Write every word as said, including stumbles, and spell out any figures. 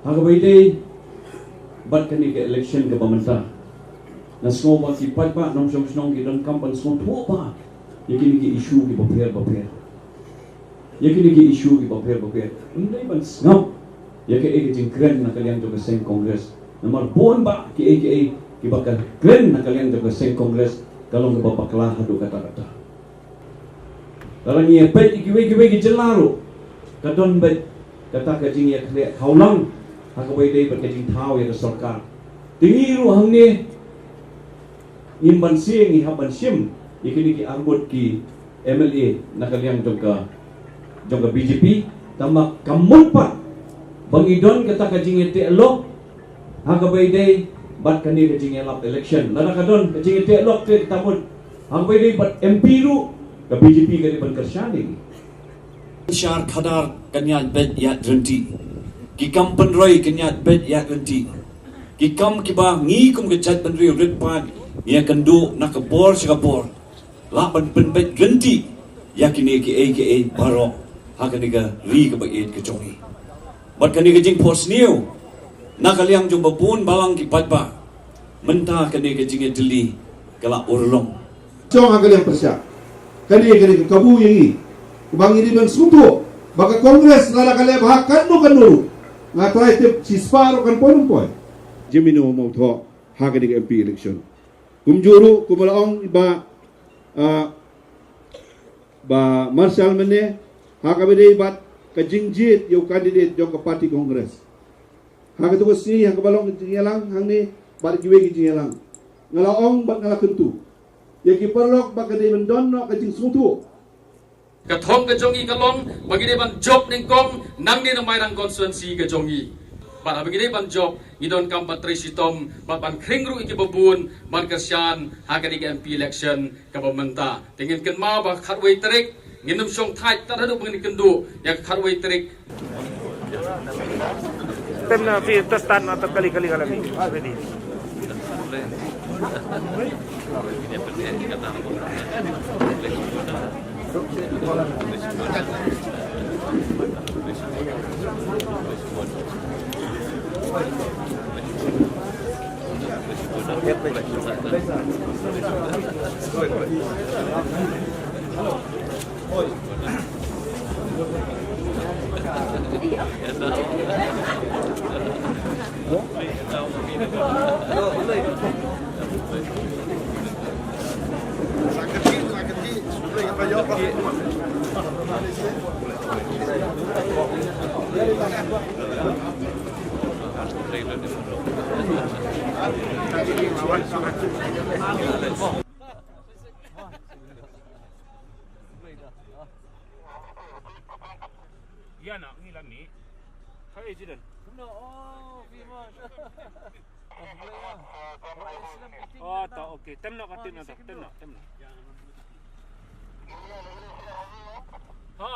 Ha kaba ïadei bad kane ka election kaba mynta, nga sngew ba ki paidbah nongshong shnong ki donkam ban sngewthuh ba ïa kine ki issue kiba pher ba pher. Ïa kine ki issue kiba pher ba pher. Ym dei ban sngap ïa kaei ka jingkren na ka liang jong ka seng Congress. Namar bun ba kiei kiei kiba ka kren na ka liang jong ka seng Congress ka long kaba bakla haduh katta katta. Lada ngi ïa peit ïa kiwei kiwei ki jylla ruh, ka don beit kata ka jingïakhleh khawlang ha kaba ïadei bad ka jingthaw ïa ka sorkar. Te ngi ruh hangne ngim banse ngi hap ban shim ïa kine ki arngut ki M L A na ka liang jong ka jong ka B J P. Tangba kam mut pat ba ngi don kata ka jingïateh lok ha kaba ïadei bad kane ka jingïalap election. Lada ka don ka jingïateh lok te ka mut ha kaba ïadei bad M P ruh, ka B J P ka dei ban kyrshan ïa ngi. Shar khadar kan ïaid beit ïaid ryntih. Ki kam pynroi kan ïaid beit ïaid ryntih. Ki kam kiba ngi kum ka jaitbynriew rit paid ngi ïakynduh na ka bor sha ka bor, lah ban pynbeit ryntih ïa kine kiei kiei baroh ha kane ka ri kaba ïeit ka jong ngi. Bad kane ka jingphohsniew na ka liang jong ba bun balang ki paidbah, mynta kane ka jingïatylli ka la urlong. Jong ha ka liang pyrshah, kane kane ka kabu ïa ngi ba ngi dei ban sngewthuh ba ka Congress lada ka leh bha katno katno ruh, nga trai tip shispah ruh kan poi ym poi. Jemino Mawthoh ha kane ka M P election. Kumjuh ruh kumba la ong ba, ah, ba Marshal mynne ha kaba ïadei bad ka jingjied ïa u candidate jong ka party Congress. Ha katu ka sngi ha kaba long ka jingïalang hangne bad kiwei ki jingïalang, nga la ong bad nga la kyntu ïa ki paralok ba ka dei ban don noh ka jingsngewthuh. Ka thong ka jong ngi ka long ba ngi dei ban jop nyngkong nangne na Mairang constituency ka jong ngi. Bad haba ngi dei ban jop ngi donkam ban trei shitom bad ban khring ruh ïa kiba bun ban kyrshan ha kane ka M P election kaba mynta. Te ngin kynmaw ba khatwei tarik ngin ym shong thait tad haduh ba ngin kynduh ïa ka khatwei tarik. Tem na phi, tas tan na, tas kali kali kali. Ready. Ïa na ngi la ni. Hai jidan. No, oh, Bima. Oh, ta, okay. Tem na ka, tem na, tem na, tem na. Ha.